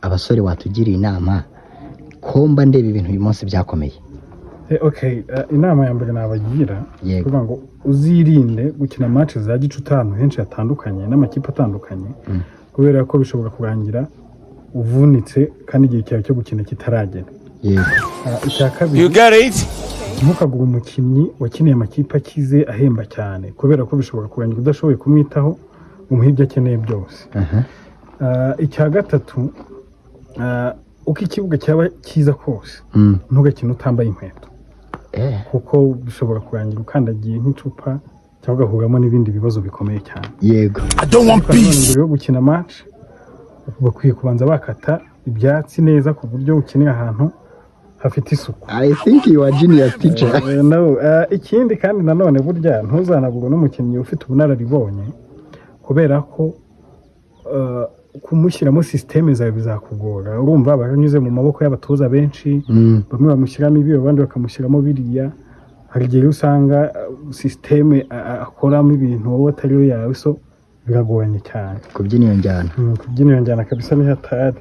Abasore, watugiriye inama ko mba ndeba ibintu uyu munsi byakomeye? Okay, inama ya mbere nabagira, kuvuga ngo uzirinde gukina match za gicuti ahantu henshi hatandukanye n'amakipe atandukanye, kubera ko bishobora kurangira uvunitse kandi igihe cyawe cyo gukina kitaragera. Icya kabiri, You get it? ntukagure umukinnyi wakiniye amakipe akize ahemba cyane, kubera ko bishobora kurangira udashoboye kumwitaho, umuhe ibyo akeneye byose. Icya gatatu, uko ikibuga cyaba cyiza kose, ntugakine utambaye inkweto, kuko bishobora kurangira ukandagiye nk'icupa cyangwa ugahuramo n'ibindi bibazo bikomeye cyane. I don't want Ariko nanone, peace. mbere yo gukina match bakwiye kubanza bakata ibyatsi neza, ku buryo ukinira ahantu hafite isuku. I think you are genius, teacher. No, ikindi kandi nanone, burya ntuzanagurwe n'umukinnyi ufite ubunararibonye, kubera ko kumushyiramo système zawe bizakugora. Urumva baranyuze mu maboko y'abatoza benshi, bamwe bamushyiramo ibi, abandi bakamushyiramo biriya. Hari igihe usanga système akoramo ibintu wowe atariyo yawe, so biragoranye cyane. Kubyina iyo njyana. Kubyina iyo njyana kabisa ni hatari.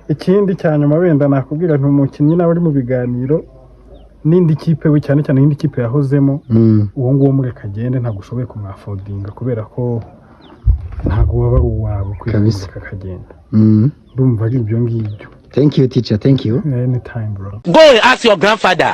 Ikindi cya nyuma wenda nakubwira nti umukinnyi nawe uri mu biganiro n'indi kipe we, cyane cyane indi kipe yahozemo, uwo nguwo mureka agende, ntabwo ushoboye kumwaffordinga, kubera ko ntabwo waba ari uwawe, ukwiye kumureka akagenda. Ndumva ari ibyo ngibyo. Thank you, teacher, thank you. Anytime, bro. Go and ask your grandfather.